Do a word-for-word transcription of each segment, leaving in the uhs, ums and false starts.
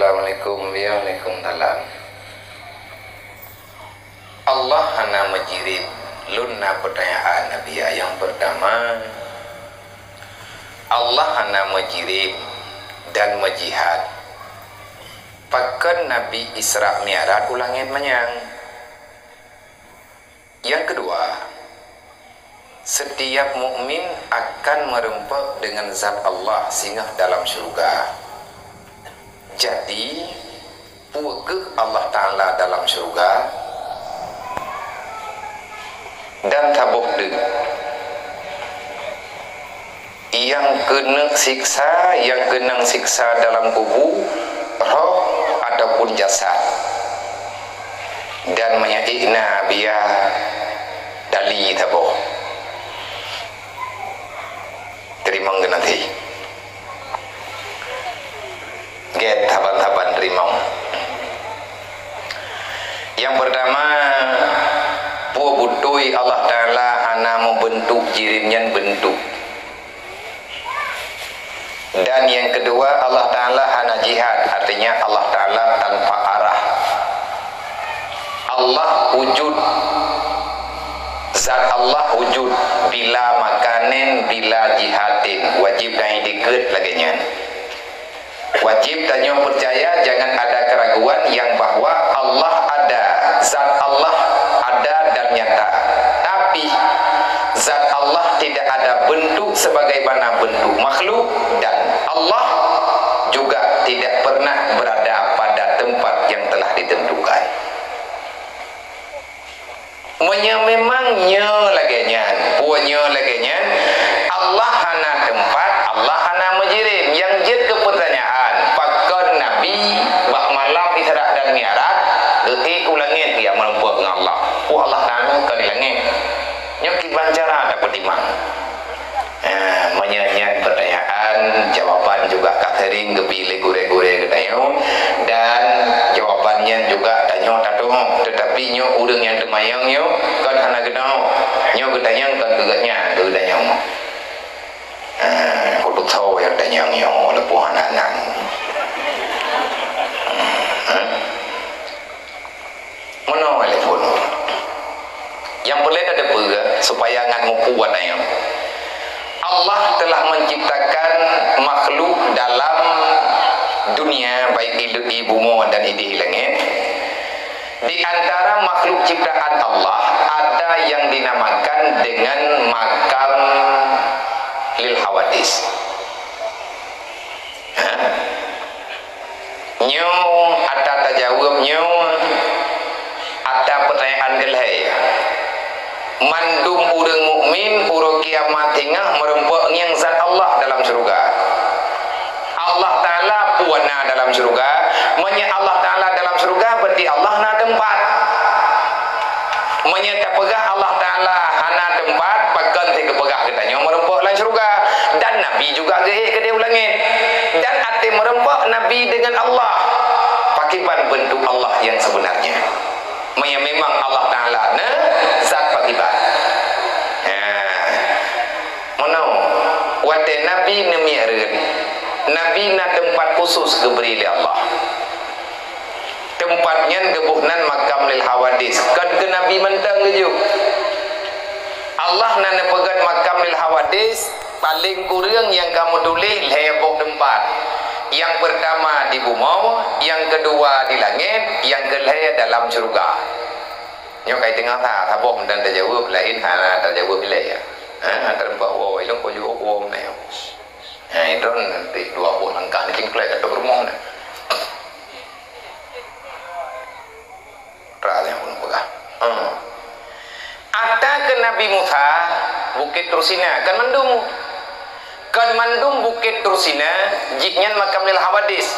Assalamualaikum, ya, waalaikumsalam. Allah hana meujirim. Lôn na peutanyaan, Nabi, ya. Nyang peurtama, Allah hana meujirim dan meujihad. Pakon Nabi Isra Mi'raj u langét manyang? Nyang keudua, setiap mukmin akan meureumpok deungon zat Allah singoh dalam syeuruga. Jadi, peue kheueh Allah Ta'ala dalam syeuruga? Dan saboh teuk. Nyang keuneuk siksa, nyang keunong siksa dalam kubu, roh ataupun jasad. Dan meunyoe na biya dali saboh. Teurimong geunaséh. Gét saban-saban teurimong. Nyang peurtama, peue beutôi Allah Ta'ala hana meubeuntuk jirim nyan beuntuk. Dan nyang keudua, Allah Ta'ala hana jihad, artinya Allah Ta'ala tanpa arah. Allah wujud, zat Allah wujud, bila makanin, bila jihatin, wajéb dan itikeuet lagée nyan. Wajéb tanyoe peucaya, jangan ada keraguan yang bahwa Allah ada, zat Allah ada dan nyata. Tapi, zat Allah tidak ada bentuk sebagaimana bentuk makhluk, dan Allah juga tidak pernah berada pada tempat yang telah ditentukan. Meunyoe memang nyoe lagée nyan, peue nyoe lagée nyan, Allah hana teumpat, Allah hana meujirim. Nyang jeuet keu peutanyaan, pakon Nabi bak malam Isra dan Mi'raj geuék u langét, geujak meurumpok ngon Allah? Peue Allah Ta'ala kon di langét? Nyoe kiban cara tapeutimang. Eh, meunyoe nyan peutanyaan, jawaban juga ka sering geubi lé gurée-gurée geutanyoe, dan jawaban nyan juga tanyoe tateupeue. Teutapi nyoe ureuëng nyang teumanyong nyoe kon hana geutanyoe. Nyoe geutanyong kon keu geuhnyan, keu geutanyoe. Eh, kuduk sawoe nyang tanyong nyoe leupah hana nan. Hmm, eh? Meunoe lé phon. Nyang peureulée tateupeue supaya ngat mupuat ayong. Allah telah menciptakan makhluk dalam dunia, baik di, di bumoe dan di langét. Di antara makhluk ciptaan Allah, ada yang dinamakan dengan makam lil hawadis. Ha? Nyoe ata tajaweueb nyoe ata peutanyaan keu lhée. Mandum ureuëng mukmin uroe kiamat singoh meurumpok ngieng zat Allah dalam syeuruga. Allah Ta'ala peue na dalam syeuruga? Meunyoe Allah Ta'ala dalam syeuruga, berarti Allah na teumpat. Meunyoe tapeugah Allah Ta'ala hana teumpat, pakon teuh geupeugah geutanyoe meurumpok lam syeuruga? Dan Nabi juga geuék keudeh u langét. Dan até meurumpok Nabi dengan Allah. Pakiban bentuk Allah yang sebenarnya? Meunyoe memang Allah Ta'ala na zat, pakiban? Ha. Meunoe, watée Nabi neumiyueb rot, Nabi na teumpat khusus geubri lé Allah. Teumpat nyan geuboh nan makam lil hawadis, kon keu Nabi mantong geujok. Allah na neupeugét makam lil hawadis, paleng kureueng nyang ka meutuléh lhée boh teumpat. Nyang peurtama di bumoe, nyang keudua di langét, nyang keulhée dalam syeuruga. Nyoe ka i teungoh that, saboh meunan tajaweueb, laén hana tajaweueb ilée, ya. Ha, teureumpok woe, ilong kujok woe meunan. Ha, idon di dua boh langkah ni cingklek atau rumoh ni. Tra nyang ulôn peugah. Hmm. Ata keu Nabi Musa, Bukét Tursina, kan mandum. Kon mandum Bukét Tursina, jih nyan makam lil hawadis.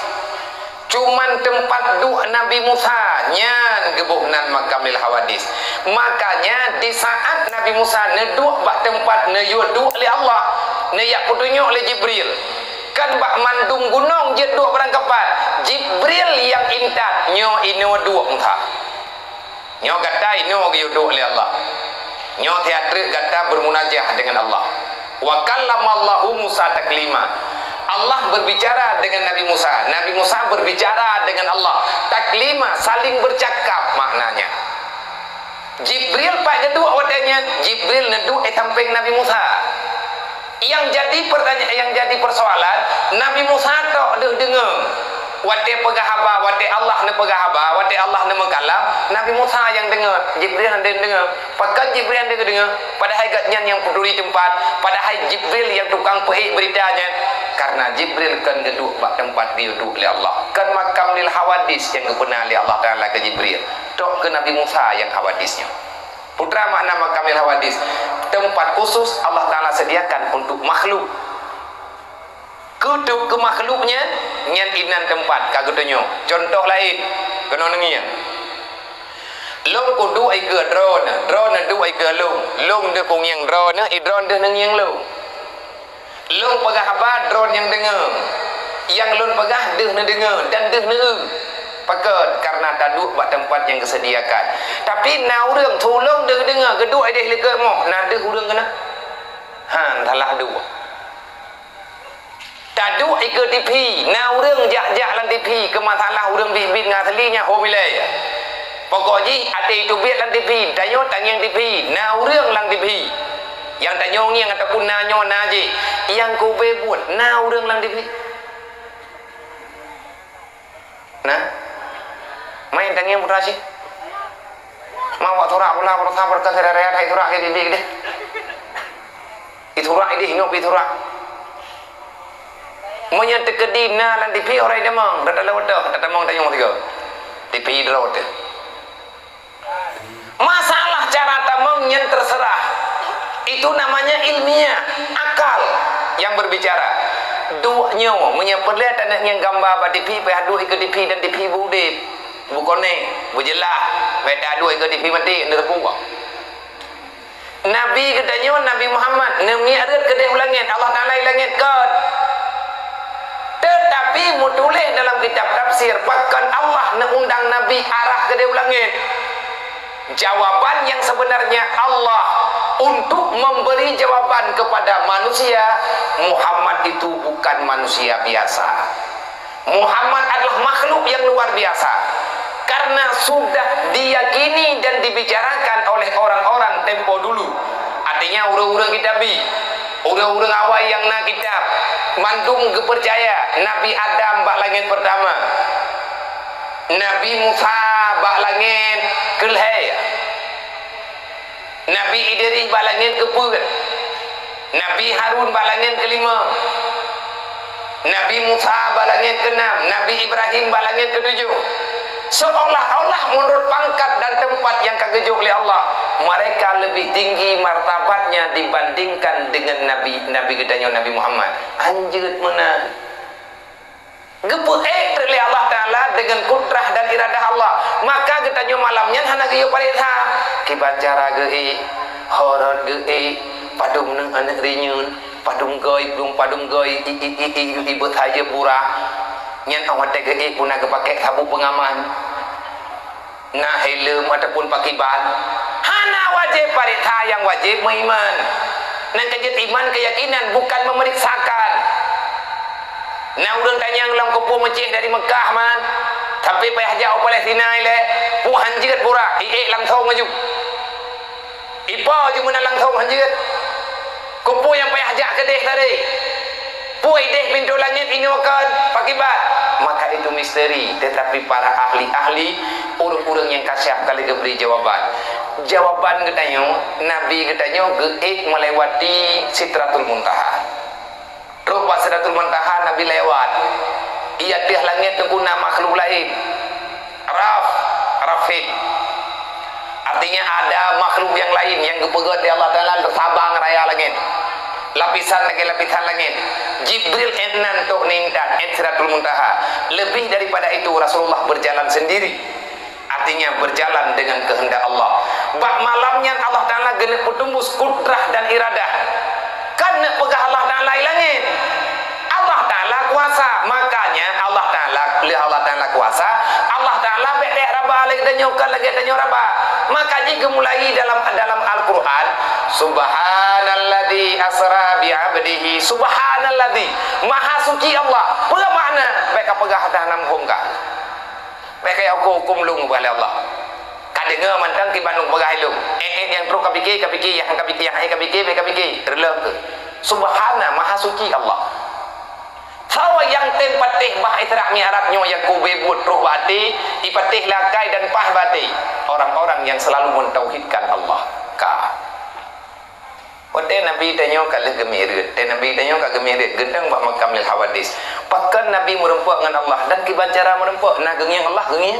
Cuman teumpat duek Nabi Musa, nyan geuboh nan makam lil hawadis. Makanya, di saat Nabi Musa neuduek bak teumpat neuyue duek lé Allah, neujak peutunyok lé Jibril. Kon bak mandum gunong jeuet duek barangkapat. Jibril nyang intat, nyoe inoe duek Musa. Nyoe gata inoe geuyue duek lé Allah. Nyoe siat treuk gata bermunajah dengan Allah. Wa kallamallahu Musa taklima. Allah berbicara dengan Nabi Musa, Nabi Musa berbicara dengan Allah. Taklima, saling bercakap maknanya. Jibril pat geuduek watée nyan, Jibril neuduek di sampéng Nabi Musa. Yang jadi pertanya-, yang jadi persoalan, Nabi Musa tok deuh deungoe. Watée peugah haba, watée Allah neupeugah haba, watée Allah neumeukalam, Nabi Musa nyang deungoe, Jibril hana deungoe. Pakon Jibril hana deungoe? Padahai gobnyan nyang peuturi teumpat, padahai Jibril nyang tukang peuék beurita nyan. Karena Jibril kon geuduek bak teumpat geuyue duek lé Allah. Kon makamil hawadis nyang geupeuna lé Allah Taala keu Jibril. Tok keu Nabi Musa nyang hawadis nyoe. Peue makna makamil hawadis? Teumpat khusus Allah Taala sediakan untuk makhluk. Keu, keu makhluk nyan, nyan inan teumpat ka geutanyoe. Cuntoh laén, keunoe neungieng. Lôn kuduek dikeue droeneuh, droeneuh duek dikeue lôn. Lôn deuh kungieng droeneuh, i droeneuh deuh neungieng lôn. Lôn peugah haba, droeneuh nyang deungoe. Nyang lôn peugah deuh neudeungoe dan deuh neueu. Pakon? Karena taduek bak teumpat nyang geusediakan. Tapi na ureuëng tulông deuh deungoe, geuduek ideh likot moh, na deuh ureuëng keunan. Han, salah duek. Taduek dikeue TV, na ureuëng jak-jak lam TV keu masalah ureuëng biet-biet ngon asli nyan hom ilée. Pokok jih até teubiet lam TV, tanyoe tangieng TV, na ureuëng lam TV. Nyang tanyoe ngieng ataupun na nyoe na jih, nyang keu ubé buet, na ureuëng lam TV. Nah, main tangieng putra cit. Ma wak surak pula, berusaha berkah sederhana, hai surak ke bibi deh. Iturak ideh, ingat iturak. Meunyoe teukeudi na lam TV orang tamong, dah dalam wadah, dah tamong tanyong tiga. TV dalam wadah. Masalah cara tamong nyan terserah. Itu namanya ilmiah, akal yang berbicara. Duek nyoe, meunyoe peureulée taneuk ngieng gamba bak TV, payah duek ikeue TV dan TV beudeb, beukonek, beujeulaih, beda duek ikeue TV mati, neureupuk. Nabi geutanyoe, Nabi Muhammad, neumiet rot keudeh u langét, Allah Taala i langét kon. Teutapi meutuléh dalam kitab tafsir, pakon Allah neuundang Nabi arah keudeh u langét. Jawaban yang sebenarnya Allah untuk memberi jawaban kepada manusia, Muhammad itu bukan manusia biasa. Muhammad adalah makhluk yang luar biasa karena sudah diyakini dan dibicarakan oleh orang-orang tempo dulu. Artinya ureuëng-ureuëng kitab bi, ureuëng-ureuëng awai nyang na kitab, mandum geupeucaya Nabi Adam bak langét pertama, Nabi Musa bak langét keulhée, Nabi Idris bak langét keupeuet, Nabi Harun bak langét keulima, Nabi Musa bak langét keunam, Nabi Ibrahim bak langét keutujoh. Seolah-olah menurut pangkat dan tempat yang ka geujok lé Allah, mereka lebih tinggi martabatnya dibandingkan dengan Nabi, Nabi geutanyoe Nabi Muhammad. Anjeut meunan. Geupeuék treuk lé Allah Taala deungon kudrah dan iradah Allah. Maka geutanyoe malam nyan hana geuyue pareksa. Kiban cara geuék, horot geuék, padum neuh aneuëk rinyun, padum goi, padum, padum goi, i, i, i, i, i, i, beusayeub burak. Nyan óh watée geuék puna geupakék sabuk peungaman. Na helm ataupun pakiban, hana wajéb pareksa, nyang wajéb meuiman. Nyang ka jeuet iman keuyakinan, bukan memeriksakan. Na ureuëng tanyong lom keupeue meucéh dari Meukah man, tapi payah jak u Palestina ilée, peue han jeuet burak, iék langsong laju. Ipo jumeunan langsong han jeuet. Keupeue nyang payah jak keudeh tadi? Peue ideh pintoe langét inoe kon? Pakiban? Maka itu misteri, tetapi para ahli-ahli, ureuëng-ureuëng nyang kasyaf ka lheueh geubri jawaban. Jawaban geutanyoe, Nabi geutanyoe geuék melewati Sidratul Muntaha. Trok bak Sidratul Muntaha Nabi lewat. Di ateueh langét teungku na makhluk laén. Raf, Rafid. Artinya ada makhluk yang lain yang geupeugét lé Allah Taala sabang raya langét. Lapisan lagée lapisan langét. Jibril ék nan trok nyan intat, ék Sidratul Muntaha. Lebih daripada itu, Rasulullah berjalan sendiri. Artinya berjalan dengan kehendak Allah. Bak malam nyan Allah Taala geuneuk peuteumbus kudrah dan iradah. Kan neuk peugah Allah Taala i langét. Allah Taala Lah kuasa, makanya Allah Taala, lé Allah Taala kuasa, Allah Taala bèk lé raba lé geutanyoe, kon lagèe tanyoe raba. Maka jih geumulai dalam, dalam Al-Quran, "Subhanalladzi asra bi 'abdihi." Subhanalladzi, maha suci Allah. Peue makna? Bèk ka peugah dah nam hom ka. Bèk kaya huköm-huköm lôn ubak lé Allah. Ka deungö mantong kiban lôn peugah ilôn. Eh, eh, nyang trok ka pike, ka pike, nyang ka pike, nyang hai ka pike, bèk ka pike. Reuleuh keu. Subhana, maha suci Allah. Soe nyang tem patéh bah Isra Mi'raj nyoe nyang kube buet troh bak até, ipatéh lakai dan paih bak até? Orang-orang yang selalu mentauhidkan Allah. Ka. Watèe Nabi tanyoe ka lheueh geumi'raj, watèe Nabi tanyoe ka geumi'raj, geutang bak makam lil hawadis. Pakon Nabi meurumpok ngon Allah dan kiban cara meurumpok? Na geungieng Allah, geungieng?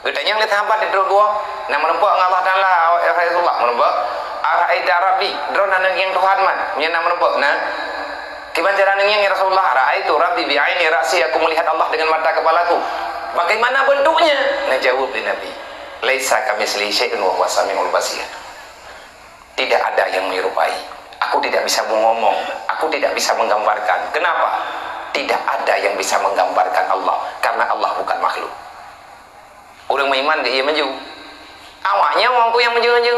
Geutanyong lé sahabat di droe geuh, "Na meurumpok ngon Allah Taala, ya Rasulullah?" "Meurumpok." "Ara'aita Rabbi?" "Droe na neungieng Tuhan man?" "Nyan na meurumpok." "Na." "Kiban cara neungieng, ya Rasulullah?" "Ra'aitu Rabbi bi aini ra'si, aku melihat Allah dengan mata kepalaku." "Bagaimana bentuknya?" Na jaweueb lé Nabi, "Laisa kamitslihi syai'un wa huwas samiul basir." Tidak ada yang menyerupai. Aku tidak bisa mengomong, aku tidak bisa menggambarkan. Kenapa? Tidak ada yang bisa menggambarkan Allah, karena Allah bukan makhluk. Ureueng meuiman geuh ié maju. Awaknyan ureueng nyang maju-maju.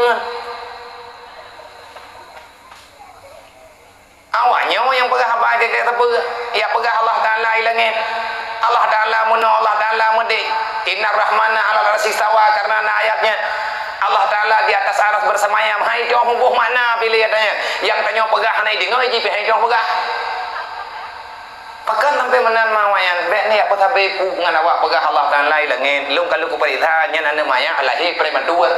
Awaknyan nyang peugah haba keu-keu teupeu, ya peugah Allah Taala i langét. Allah Taala meunoe, Allah Taala meudéh. "Innar Rahmana 'alal 'arsy istawa," karena na ayat nyan. Allah Taala di atas aras bersemayam. Hai toh muboh makna pilih katanya. Nyang tanyoe peugah hana ideungoe jih pih hai toh peugah. Pakon sampai meunan ma awaknyan, bèk ni yak peusabe pu ngon awak peugah Allah Taala i langét. Lôn ka lôn kupeuriksa nyan aneuk manyak lahé prematur.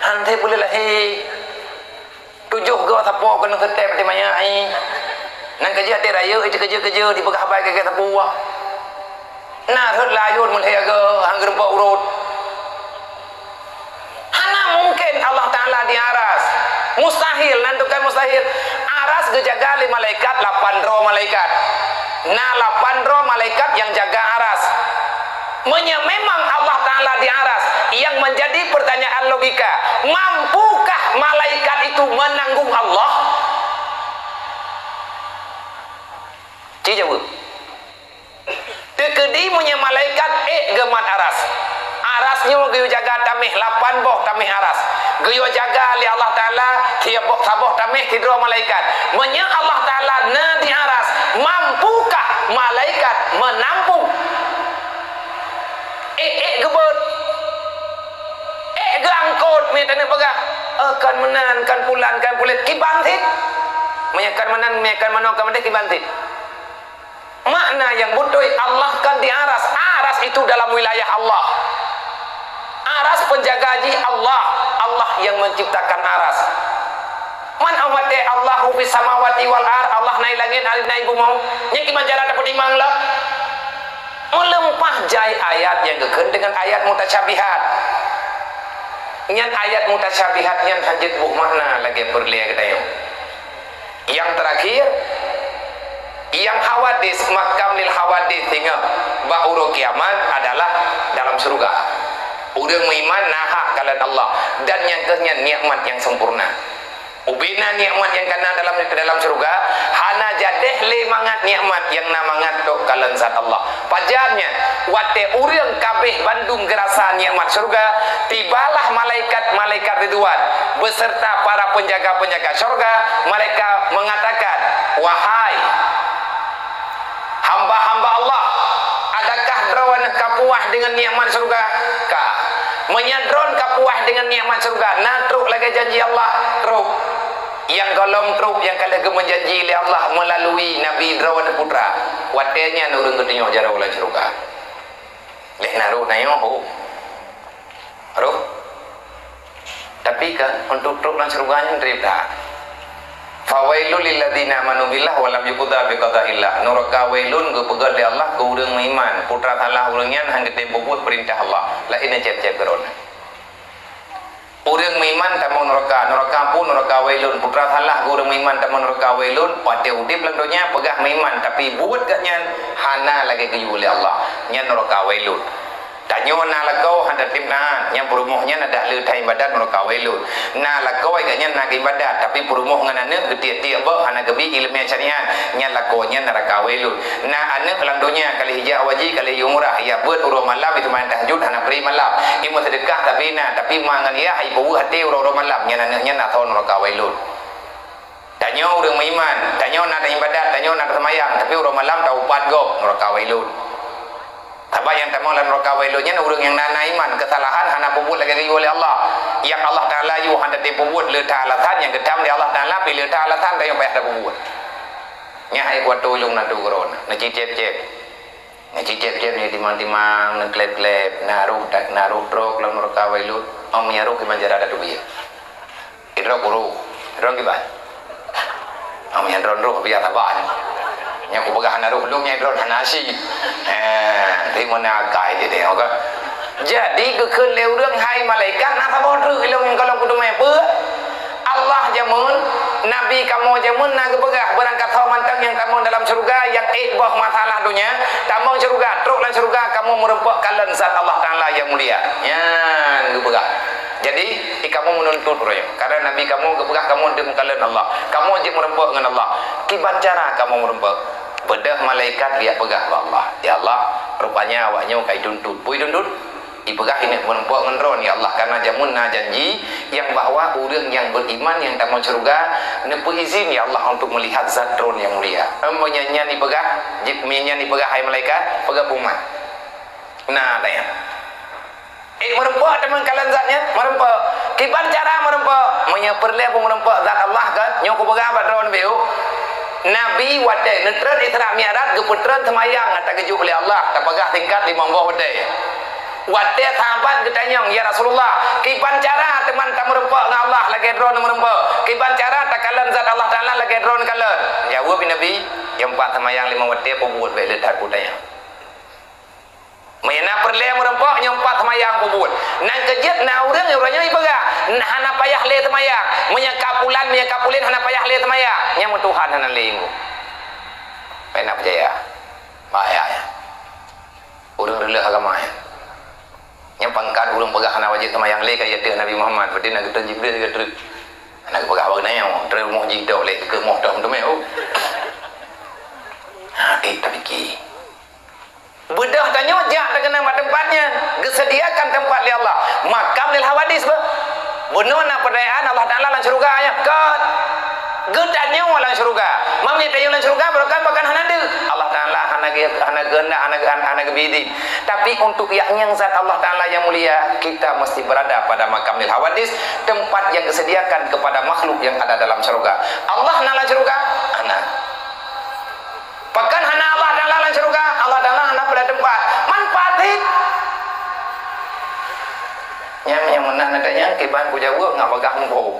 Hana boleh lahé. Tujoh goe sapo keuneuk seutep di manyak, ai. Nyan ka jeuet até rayeuk, ai, teukeujeu-keujeu dipeugah haba keu-keu sapo. Na rhot layôn meulhèe goe, han geurumpok urot. Hana mungken Allah Taala di aras. Mustahil, nan tukang mustahil. Aras geujaga lé malaikat, lapan droe malaikat. Na lapan droe malaikat nyang jaga aras. Meunyoe memang Allah Taala di aras, yang menjadi pertanyaan logika, mampukah malaikat itu menanggung Allah? Ci jaweueb. Teukeudi meunyoe malaikat ék geumat aras. Aras nyoe geuyue jaga taméh lapan boh taméh aras. Geuyue jaga lé Allah Taala tiep boh saboh taméh sidroe malaikat. Meunyoe Allah Taala na di aras, mampukah malaikat menampung? Ék, ék geubeuet. Ék geuangkot, meutanyoe peugah, "Eh, kan meunan, kan pulan, kan pulan." Kiban cit. Meunyoe kan meunan, meunyoe kan meunoe, kan meudeh, kiban cit. Makna nyang beutôi, Allah kan di aras. Aras itu dalam wilayah Allah. Aras penjaga jih Allah. Allah yang menciptakan aras. Man amatée Allahu fis samawati wal ard, Allah na i langét, na i bumoe, nyan kiban cara tapeutimang lom? Meulimpah jai ayat nyang geukheun deungon ayat mutasyabihat. Nyan ayat mutasyabihat nyan hanjeuet boh makna lagée peureulée geutanyoe. Nyang terakhir, nyang hawadis, makam lil hawadis, ingat, bak uroe kiamat adalah dalam syeuruga. Ureuëng meuiman na hak kalon Allah, dan nyang keuh nyan nikmat nyang sempurna. Ubena nikmat nyang kana dalam, dalam syeuruga, hana jadeh lé mangat nikmat nyang na mangat trok kalon zat Allah. Pajan nyan, watée ureuëng kabeh bandum geurasa nikmat syeuruga, tibalah malaikat-malaikat Ridwan beserta para penjaga-penjaga syeuruga, mereka mengatakan, "Wahai hamba-hamba Allah, adakah droeneuh ka puas deungon nikmat syeuruga?" Ka. Meunyoe droeneuh ka puas deungon nikmat syeuruga, na trok lagée janji Allah? Trok. Nyang gohlom trok nyang ka lheueh geumeujanji lé Allah meulalui Nabi droeneuh putra. Watée nyan ureuëng geutanyoe jaroe lam syeuruga. Lheueh na roh na nyoe ho. Roh. Tapi kan, untuk trok lam syeuruga nyan treb that. "Fawailul lilladzina amanu billah wa lam yuqda biqadaillah." Nuraka wailun geupeugét lé Allah keu ureuëng meuiman. Putra salah ureuëng nyan han geutem peubuet peurintah Allah. Laén cép-cép keudroe. Ureuëng meuiman tamong nuraka, nuraka pun nuraka wailun. Putra salah keu ureuëng meuiman tamong nuraka wailun. Watée udeb lam donya peugah meuiman, tapi buet geuh nyan hana lagée geuyue lé Allah. Nyan nuraka wailun. Tanyoe na lakoe hana tatem taat, nyang peurumoh nyan adak le that ibadat meureuka wailun. Na lakoe gobnyan na geuibadat, tapi peurumoh ngon aneuk geutiek-tiek bak hana geubi ileumèe syariat, nyan lakoe nyan neuraka wailun. Na aneuk lam donya ka lheueh ijak haji, ka lheueh umrah, ya beuet uroe malam, itu main tahajud hana pri malam. Imeuseudekah tapi na, tapi ma ngon yah ipeuweueh até uroe-uroe malam, nyan aneuk nyan na tho neuraka wailun. Tanyoe ureueng meuiman, tanyoe na ibadat, tanyoe na seumayang, tapi uroe malam taupat gob, neuraka wailun. Sabab nyang tamong lam neuraka wailun nyan ureueng nyang na, na iman, keusalahan hana peubuet lagèe geuyue lé Allah. Nyang Allah Taala yue hana tatem peubuet, le that alasan nyang geutam lé Allah Taala, pi le that alasan tanyoe payah tapeubuet. Nyan hai kuat tulông na tu keurona, neucicép-cép. Neucicép-cép ni timang-timang, neuklép-klép, na roh, na roh trok lam neuraka wailun. Ong meunyo roh kiban cara tateubiet. Idroe guru, idroe kiban. Am nyang droen roh biasa ban. Nyang kupeugah hana roh lom nyang droen hana asie. Eh, di mana akai dia tengok kan? Jadi geukheun lé ureueng hai malaikat na saboh treuk ilong nyang kalon kuteumé peue? Allah jameun, Nabi kamoe jameun na geupeugah beurangkat soe mantong nyang tamong dalam syeuruga nyang ék boh masalah donya, tamong syeuruga, trok lam syeuruga kamoe meureumpok kalon zat Allah Taala nyang mulia. Nyan geupeugah. Jadi, i kamoe meununtut uroe nyoe. Karena Nabi kamoe geupeugah kamoe deuh meukalon Allah. Kamoe jeuet meureumpok ngon Allah. Kiban cara kamoe meureumpok? Beudôh malaikat geujak peugah bak Allah, "Ya Allah, rupanya awak nyoe ka ituntut." Peue ituntut? Ipeugah, "Ineuk meureumpok ngon Droen, ya Allah, karena jameun na janji nyang bahwa ureueng nyang beriman nyang tamong syeuruga neupeuizin, ya Allah, untuk melihat zat Droen nyang mulia." Meunyan nyan ipeugah, jih, meunyan nyan ipeugah, hai malaikat, peugah peue umat. Na tanya. Eh, meureumpok teuma kalon zat nyan, meureumpok. Kiban cara meureumpok? Meunyoe peureulèe peumeureumpok zat Allah kan, nyoe kupeugah bak droeneuh biôh. Nabi watèe neutreun Isra Mi'raj geupeutreun seumayang ata geujok lé Allah, tapeugah singkat limong boh watèe. Watèe sahabat geutanyong, "Ya Rasulullah, kiban cara teuma tameureumpok ngon Allah lagèe droeneuh meureumpok? Kiban cara takalon zat Allah Taala lagèe droeneuh kalon?" Jaweueb Nabi, "Nyoe pat seumayang limong watèe peubuet bèk le that peue tanyong." Meunyoe na peureulèe meureumpok nyoe pat seumayang peubuet. Nyan keuh jeuet na ureueng uroe nyoe ipeugah, "Hana payah lé seumayang. Meunyoe ka pulan, meunyoe ka pulen hana payah lé seumayang." Nyan meutuhan hana lé inggu. Payah na peucaya. Bahaya nyan. Ureueng reuleuh agama nyan. Nyan pangkat ureueng peugah hana wajéb seumayang lé ka iateueh Nabi Muhammad, berarti na geutreun Jibril ka treuk. Hana geupeugah bak geutanyoe, treuk rumoh jih dok lé keu moh dok meuteumé, oh. Ha, eh, tapike. Beudôh tanyoe jak takeunong bak teumpat nyan, geuseudiakan teumpat lé Allah. Makam lil hawadis beuh. Bunoe na peudayaan Allah Taala lam syeuruga nyan. Kon. Geutanyoe lam syeuruga. Meunyoe tanyoe lam syeuruga, barokon pakon hana deuh. Allah Taala hana geu-, hana geuheundak, hana geu-, hana geubi idin. Tapi untuk yak nyang zat Allah Taala yang mulia, kita mesti berada pada makam lil hawadis, tempat yang disediakan kepada makhluk yang ada dalam syeuruga. Allah na lam syeuruga? Hana. Pakon hana Allah Taala lam syeuruga? Allah Taala hana pada tempat. Manfaat cit. Nyang, nyang meunan na tanyong, kiban kujaweueb ngon bagah muphom.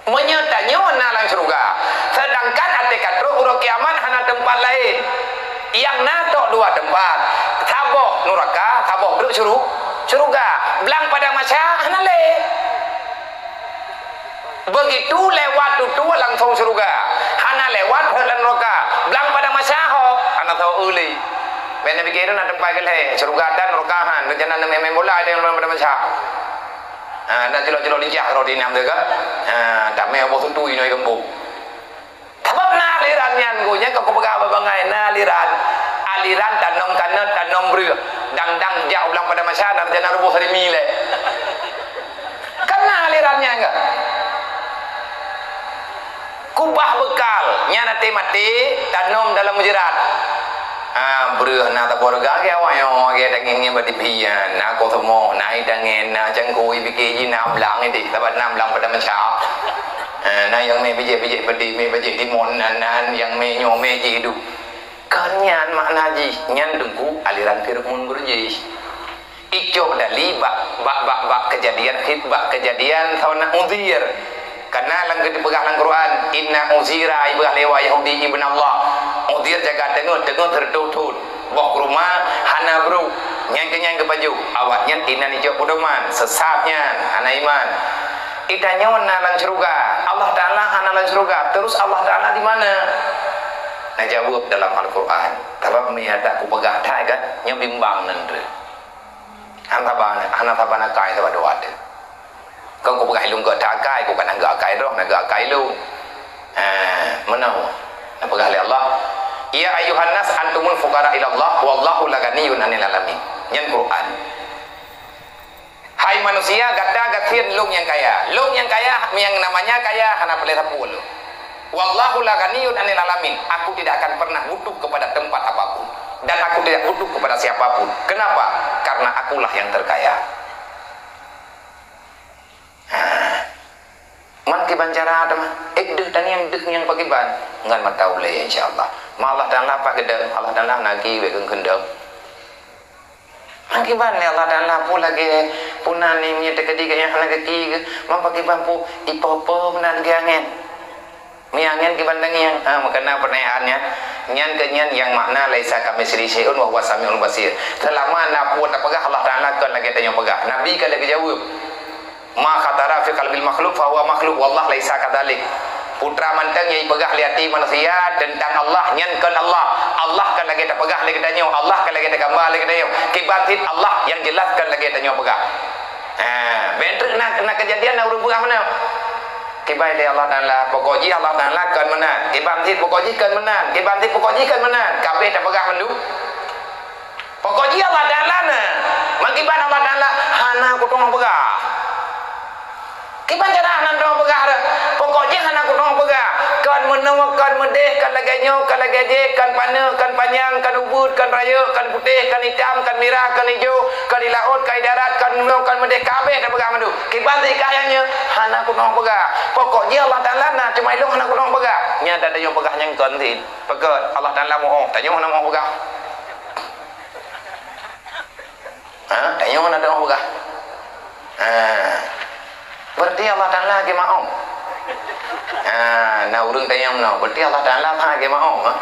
Meunyoe tanyoe na lam syeuruga, seudangkan até ka trok uroe kiamat hana teumpat laén. Nyang na tok dua teumpat, saboh nuraka, saboh treuk syuru-, syeuruga. Blang padang mahsyar hana lé. Beugitu lewat tutoe langsong syeuruga. Hana lewat rot lam nuraka. Blang padang mahsyar ho, hana tho eu lé. Bèk na pike na teumpat keu lhèe, syeuruga dan nuraka han, rencana na main bola di blang padang mahsyar. Ha, na cilok-cilok lijak rot inong teuh ka. Ha, tamè boh sutui inoe gampông. Sabab na aliran nyan, geuh nyan ka kupeugah bak bangai, na aliran. Aliran tanom kanot, tanom breueh. Dang-dang jak u blang padang mahsyar, na rencana ruboh sarimi lé. Kan na aliran nyan ka. Kubah beukal, nyan até maté, tanom dalam meujerat. Ha, breueh na taboh reuga gét awak nyoe, gét tangieng-ngieng bak tipi nyan, na koh seumoh, na ié tangieng, na cangkôi, pike jih na blang idéh, sabab na blang padang mahsyar. Ha, na nyang mè bijéh-bijéh peudeh, mè bijéh timon, na, na nyang mè nyoe, mè jih duek. Kon nyan makna jih, nyan teungku aliran Fir'aun beureujeih. Icok dali bak, bak, bak, bak keujadian khit-, bak keujadian sauna Uzair. Karena lam geupeugah lam Quran, "Inna Uzaira," ipeugah lé Yahudi, "ibnallah." Uzair jaga teungeut, teungeut sireutoh thon. Boh keuruma hana brôk. Nyan keuh nyan geupajoh. Awak nyan inan icok peudoman, seusat nyan, hana iman. Itanyoe na lam syeuruga, Allah Taala hana lam syeuruga. Terus Allah Taala di mana? Na jaweueb dalam Al-Quran. Sabab meunyo tapeugah that kan, nyoe bimbang nan treuk. Saban, hana saban akai, saban dua teuh. Kon kupeugah lôn geuh akai, ku kan geuh akai droe, na geuh akai lôn. Ha, meunoe. Neupeugah lé Allah, "Ya ayyuhan nas antumul fuqara ilallah wallahu la ghaniyyun 'anil 'alamin." Nyan Quran. Hai manusia, gata gasien lôn nyang kaya. Lôn nyang kaya, nyang namanya kaya, hana peureulèe sapeue lôn. Wallahu la ghaniyyun 'anil 'alamin. Aku tidak akan pernah butuh kepada tempat apapun. Dan aku tidak butuh kepada siapapun. Kenapa? Karena akulah yang terkaya. Ha. Man kiban cara teuma. Eh, deuh tangieng deuh nyang pakriban. Ngon mata ulèe, insya Allah. Ma Allah Taala pat geudong, Allah Taala na ki bèk keukeundong. Man kiban lé Allah Taala peue lagèe peue na ni meunyoe teukeudi geuh nyang hana gaki geuh, man pakriban peue ipo-po meunan geuh angèn. Meuangèn kiban tangieng, ha, meukeuna peunanyaan nyan. Nyan keuh nyan nyang makna laisa kamitslihi syai'un wa huwas samiul basir. Seulama na peue tapeugah Allah Taala kon lagèe tanyoe peugah. Nabi ka lheueh geujaweueb. Ma khatara fi qalbil makhluq fa huwa makhluq, wallah laisa kadzalik. Peue-peue mantong nyang ipeugah lé até manusia teuntang Allah, nyan kon Allah. Allah kon lagèe tapeugah lé geutanyoe, Allah kon lagèe tagambang lé geutanyoe. Kiban cit Allah nyang jeulaih kon lagèe tanyoe peugah. Ha, bèk treuk na, na keujadian na ureueng peugah meunan. Kiban lé Allah Taala, pokok jih Allah Taala kon meunan. Kiban cit pokok jih kon meunan. Kiban cit pokok jih kon meunan. Kabèh tapeugah mandum. Pokok jih Allah Taala na. Meukiban Allah Taala hana kutueng peugah. Kiban cara hana kutueng peugah dah. Pokok jih hana kutueng peugah. Kon meunoe, kon meudeh, kon lagèe nyoe, kon lagèe jih, kon paneuk, kon panyang, kon ubeut, kon rayeuk, kon putéh, kon itam, kon mirah, kon ijo, kon di laôt, kon di darat, kon meunoe, kon meudeh, kabèh tapeugah mandum. Kiban sikah nyang nyoe hana kutueng peugah. Pokok jih Allah Taala na, cuma ilôn hana kutueng peugah. Nyan dak tanyoe peugah nyang kon cit. Pakon Allah Taala muoh, tanyoe hana muoh peugah. Ha? Tanyoe hana muoh peugah. Ha. Berarti Allah Taala lagèe maoh. Ha, na ureueng tanyong meunoe, berarti Allah Taala lagèe maoh, ha?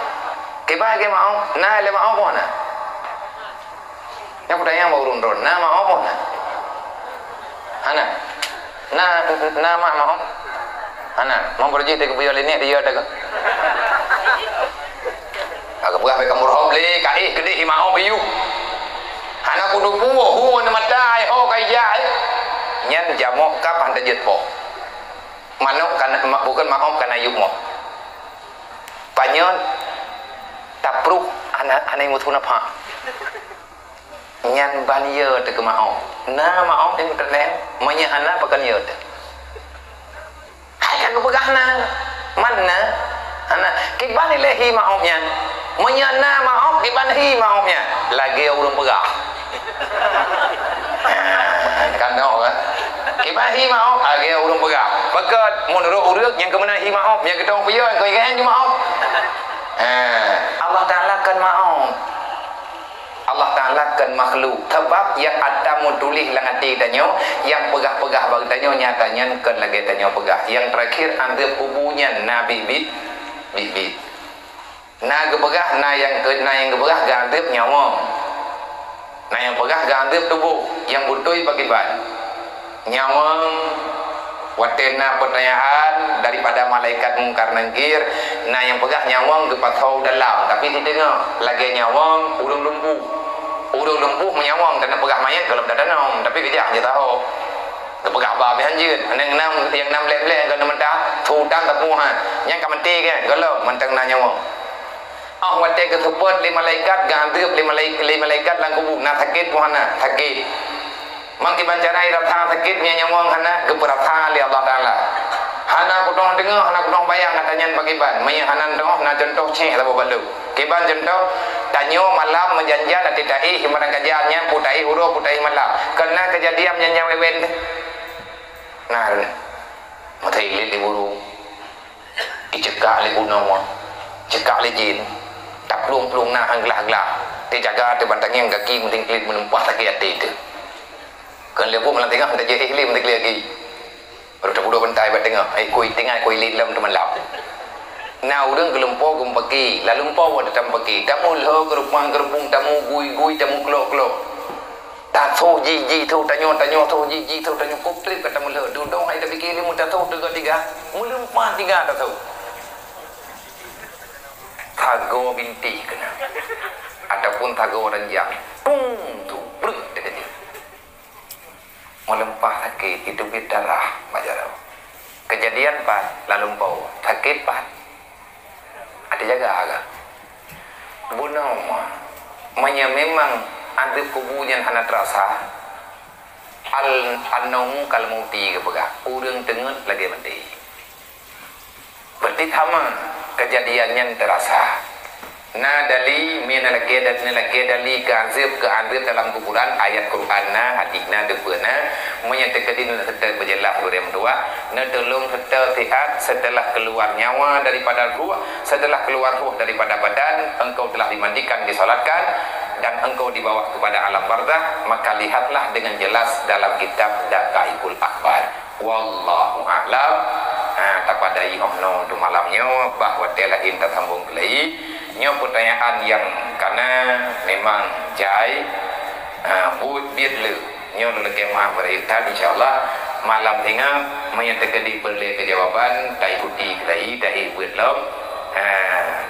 Kiban lagèe maoh, na lé maoh boh na. Nyang peutanyong bak ureueng droen, na maoh boh na? Hana. Na, na mak maoh? Hana. Mau beureuji teuh keu buyô lé nèk, buyô teuh keu. Ka geupeugah bèk kamoe rhom lé, ka éh keudéh imaoh biyuh. Hana kuduek buoh, hu ngon mata, ai ho ka ijak, eh. Nyan jamok kap han tajeuet poh. Manok kana, ma-, bukon maoh kana yup moh. Panyöt tapruh hana, hana imusu nafah. Nyan ban yö teuh keu maoh. Na maoh nyang teulen, meunyoe hana pakon yö teuh. Hai ka geupeugah na. Man na? Hana. Kiban ilèe hi maoh nyan. Meunyoe na maoh, kiban hi maoh nyan. Lagèe ureueng peugah. Kan tengok kan? Kiban hi maoh, lagèe ureueng peugah. Pakon, meunurot ureueng nyang keumeunang hi maoh, nyang keutong peue, keu ikan di maoh. Ha, Allah Taala kan maoh. Allah Taala kon makhluk. Sabab nyang ata meutuléh lam até tanyoe, nyang peugah-peugah bak tanyoe nyata nyan kon lagèe tanyoe peugah. Nyang teurakhir, azeueb kubu nyan na biet-biet, biet-biet. Na geupeugah, na nyang keu-, na nyang geupeugah geuazeueb nyawöng. Na nyang peugah geuazeueb tuboh, nyang beutôi pakriban. Nyawöng, watèe na peutanyaan daripada malaikat Mungkar Nangkir, na nyang peugah nyawöng geupasoe u dalam, tapi sideungoe lagèe nyawöng ureueng lumpuh. Ureueng lumpuh meunyawöng, taneuk peugah manyèt gohlom tatanom, tapi keujak han jitahô. Geupeugah ba pih han jeuet, nyang nam, nyang nam lhèe-lhèe gohlom meuta, su utam tapuh ha. Nyang ka maté kan, gohlom mantong na nyawöng. Óh watèe geuseupôt lé malaikat, geuazeueb lé malai-, lé malaikat lam kubu, na sakét peue hana? Sakét. Meukiban cara irasa sakét nyan nyawöng hana geupeurasa lé Allah Taala. Hana kutueng deungö, hana kutueng bayang ata nyan pakriban. Meunyoe hana teuh na cuntoh céh saboh balu. Kiban cuntoh, tanyoe malam meujan-jan até taéh, barangkajan nyan peue taéh uroe, peue taéh malam. Kon na keujadian nyan nyang wèt-wèt teuh. Na, meutai lé burung. Icekak lé bunoe, cekak lé jén, taplueng-plueng na han glah-glah, teujaga teuh ban tangieng gaki meutingklit meulumpah sakét até teuh. Kon lé buet malam teungoh tajak éh lé meutingklit gaki. Baru tapeuduek bantai bak teungoh, eh, kui tinggai kui lé lom teumalap. Na ureueng geulumpo geumeupaké, lalumpo watèe tamupaké, tamu lhô geureupang-geureupung, tamu gui-gui, tamu klok-klok. Tathoh jih-jih thoh tanyoe, tanyoe thoh jih-jih thoh tanyoe, kuplip ka tameulhô. Dudong hai tapike lé meutathoh teuga tiga, meulumpah tiga tathoh. Sagoe bintéh keunan. Ataupun sagoe ranjang. Tung! Tu, breuek teukeudi. Sakét, itu bit darah bak jaroe. Keujadian pat, lam lumpoe, sakét pat. Até jaga ka. Bunoe, meunyoe memang adeueb kubu nyan hana teurasa, al-, an-naumu kal mauti geupeugah, ureuëng teungeut lagée maté. Berarti sama keujadian nyan teurasa. Na dali, meunyoe lakée da-, lakée dali keu azeueb, keu azeueb dalam kuburan, ayat Quran na, hadis na, deupeue na. Meunyoe teukeudi na seutôt beujeulaih gurée meutuah, neutulông seutôt siat setelah keluar nyawa daripada ruh, setelah keluar ruh daripada badan, engkau telah dimandikan, disolatkan, dan engkau dibawa kepada alam barzakh, maka lihatlah dengan jelas dalam kitab Daqaiqul Akhbar. Wallahu a'lam. Ha, tapadai 'oh noe untuk malam nyoe, bah watée laén tasambong keulai. Nyoe peutanyaan nyang kana memang jai, ha, buet biet le. Nyoe lôn lakée meu'ah beureukat, insya Allah malam singoh meunyoe teukeudi peureulée keujawaban, taikuti keulai, tahi buet lom. Ha,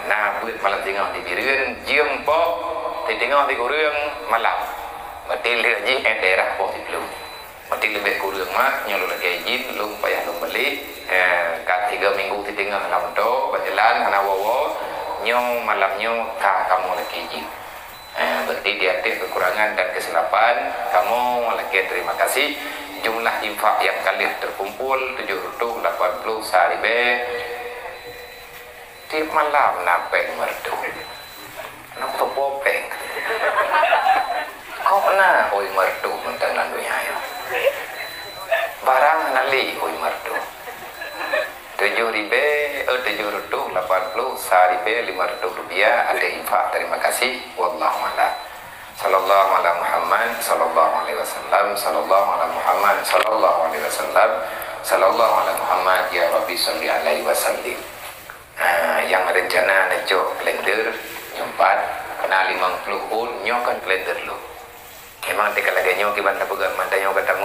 na buet malam singoh di Bireuen, jeuem pok, teuteungoh di Kureung malam. Berarti lheueh jih, eh, daerah poh siplôh. Berarti leubeh kureueng mak, nyoe lôn lakée jih, lôn payah lôn beuléh. Eh, ka tiga minggu siteungoh lam moto, bak jalan, hana woe-woe. Nyoe malam nyoe ka kamoe lakée jih. Eh, berarti di ateueh kekurangan dan kesilapan, kamoe lakée terima kasih. Jumlah infak nyang ka lheueh terkumpul tujuh ratus lapan puluh sa ribée. Tiep malam na péng meureutoh. Nang teupo péng. Kok na, oi, meureutoh mantong lam donya nyoe. Barang hana lé, oi, meureutoh. Tujoh ribée, eh, tujoh ratus lapan puluh sa ribée lima ratus rupiah ada infak, terima kasih. Wallahu a'lam. Sallallahu ala Muhammad, sallallahu alaihi wasallam, sallallahu ala Muhammad, sallallahu alaihi wasallam, sallallahu ala Muhammad, ya Rabbi salli alaihi wasallim. Ha, nyang rencana neucok kalender nyoe pat, na limong ploh thon, nyoe kan kalender lôn. Memang tika lagée nyoe kiban tapeugah mantong nyoe ka tam